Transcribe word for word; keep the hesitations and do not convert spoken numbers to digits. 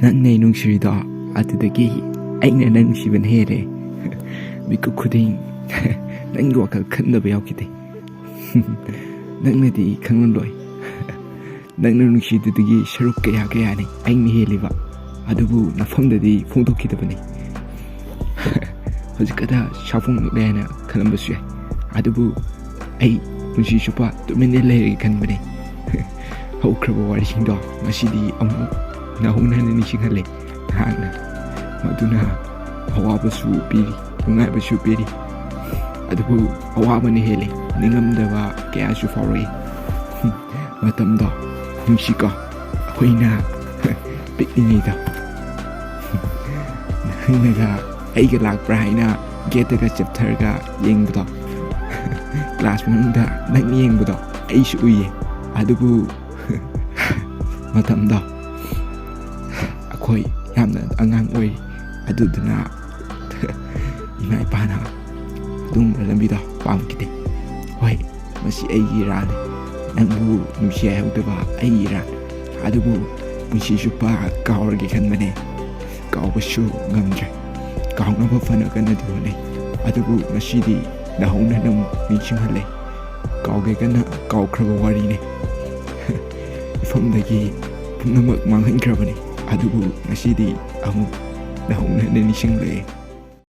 ꯅꯪꯅ ꯑꯩ ꯅꯨꯡꯁꯤꯔꯤꯗꯣ, ꯑꯗꯨꯗꯒꯤ ꯑꯩꯅ ꯅꯪ ꯅꯨꯡꯁꯤꯕꯅ ꯍꯦꯜꯂꯦ꯫ ꯃꯤꯀꯨꯞ ꯈꯨꯗꯤꯡ ꯅꯪꯒꯤ ꯋꯥꯈꯜ ꯈꯟꯗꯕ ꯌꯥꯎꯈꯤꯗꯦ꯫ ꯅꯪꯅꯗꯤ ꯈꯪꯂꯝꯂꯣꯏ꯫ ꯅꯪꯅ ꯅꯨꯡꯁꯤꯗꯨꯗꯒꯤ ꯁꯔꯨꯛ ꯀꯌꯥ ꯀꯌꯥꯅꯤ ꯑꯩꯅ ꯍꯦꯜꯂꯤꯕ, ꯑꯗꯨꯕꯨ ꯅꯐꯝꯗꯗꯤ ꯐꯣꯡꯗꯣꯛꯈꯤꯗꯕꯅꯤ꯫ ꯍꯧꯖꯤꯛꯈꯛꯇ ꯁꯥꯐꯣꯡꯂꯛꯂꯦ ꯍꯥꯏꯅ ꯈꯜꯂꯝꯕꯁꯨ ꯌꯥꯏ, ꯑꯗꯨꯕꯨ ꯑꯩ ꯄꯨꯟꯁꯤ ꯆꯨꯞꯄ ꯇꯨꯃꯤꯟꯅ ꯂꯩꯔꯒꯦ ꯈꯟꯕꯅꯦ꯫ ꯍꯧꯈ꯭ꯔꯕ ꯋꯥꯔꯤꯁꯤꯡꯗꯣ ꯉꯁꯤꯗꯤ ꯑꯃꯨꯛ ꯅꯧꯍꯧꯅꯅ ꯅꯤꯡꯁꯤꯡꯍꯜꯂꯦ꯫ ꯅꯍꯥꯛꯅ ꯃꯗꯨꯅ ꯑꯋꯥꯕꯁꯨ ꯄꯤꯔꯤ, ꯅꯨꯡꯉꯥꯏꯕꯁꯨ ꯄꯤꯔꯤ, ꯑꯗꯨꯕꯨ ꯑꯋꯥꯕꯅ ꯍꯦꯜꯂꯤ, ꯅꯤꯡꯉꯝꯗꯕ ꯀꯌꯥꯁꯨ ꯐꯥꯎꯔꯛꯏ꯫ ꯃꯇꯝꯗꯣ ꯅꯨꯡꯁꯤꯀꯣ, ꯑꯩꯈꯣꯏꯅ ꯄꯤꯛꯂꯤꯉꯩꯗ ꯅꯪꯅꯒ ꯑꯩꯒ ꯂꯥꯛꯄ꯭ꯔꯥ ꯍꯥꯏꯅ ꯒꯦꯠꯇꯒ ꯆꯦꯞꯊꯔꯒ ꯌꯦꯡꯕꯗꯣ꯫ ꯀ꯭ꯂꯥꯁ ꯃꯅꯨꯡꯗ ꯅꯪ ꯌꯦꯡꯕꯗꯣ ꯑꯩꯁꯨ ꯎꯏꯌꯦ꯫ ꯑꯗꯨꯕꯨ ꯃꯇꯝꯗꯣ ꯑꯩꯈꯣꯏ ꯌꯥꯝꯅ ꯑꯉꯥꯡ ꯑꯣꯏꯔꯤ, ꯑꯗꯨꯗꯨꯅ ꯏꯃꯥ ꯏꯄꯥꯅ ꯑꯗꯨꯒꯨꯝꯕ ꯂꯝꯕꯤꯗꯣ ꯄꯥꯝꯈꯤꯗꯦ꯫ ꯍꯣꯏ, ꯃꯁꯤ ꯑꯩꯒꯤ ꯏꯔꯥꯜꯅꯤ꯫ ꯅꯪꯕꯨ ꯅꯨꯡꯁꯤ ꯍꯥꯏꯍꯧꯗꯕ ꯑꯩꯒꯤ ꯏꯔꯥꯜ꯫ ꯑꯗꯨꯕꯨ ꯄꯨꯟꯁꯤ ꯆꯨꯞꯄ ꯀꯥꯎꯔꯒꯦ ꯈꯟꯕꯅꯦ꯫ ꯀꯥꯎꯕꯁꯨ ꯉꯝꯗ꯭ꯔꯦ꯫ ꯀꯥꯎꯅꯕ ꯐꯅ ꯀꯟꯅꯗꯤ ꯍꯣꯠꯅꯩ, ꯑꯗꯨꯕꯨ ꯉꯁꯤꯗꯤ ꯅꯧꯍꯧꯅꯅ ꯑꯃꯨꯛ ꯅꯤꯡꯁꯤꯡꯍꯜꯂꯦ꯫ ꯀꯥꯎꯒꯦ ꯀꯟꯅ ꯀꯥꯎꯈ꯭ꯔꯕ ꯋꯥꯔꯤꯅꯦ꯫ ꯏꯐꯝꯗꯒꯤ ꯄꯨꯝꯅꯃꯛ ꯃꯥꯡꯍꯟꯈ꯭ꯔꯕꯅꯤ, ꯑꯗꯨꯕꯨ ꯉꯁꯤꯗꯤ ꯑꯃꯨꯛ ꯅꯧꯍꯧꯅꯅ ꯅꯤꯡꯁꯤꯡꯂꯛꯑꯦ꯫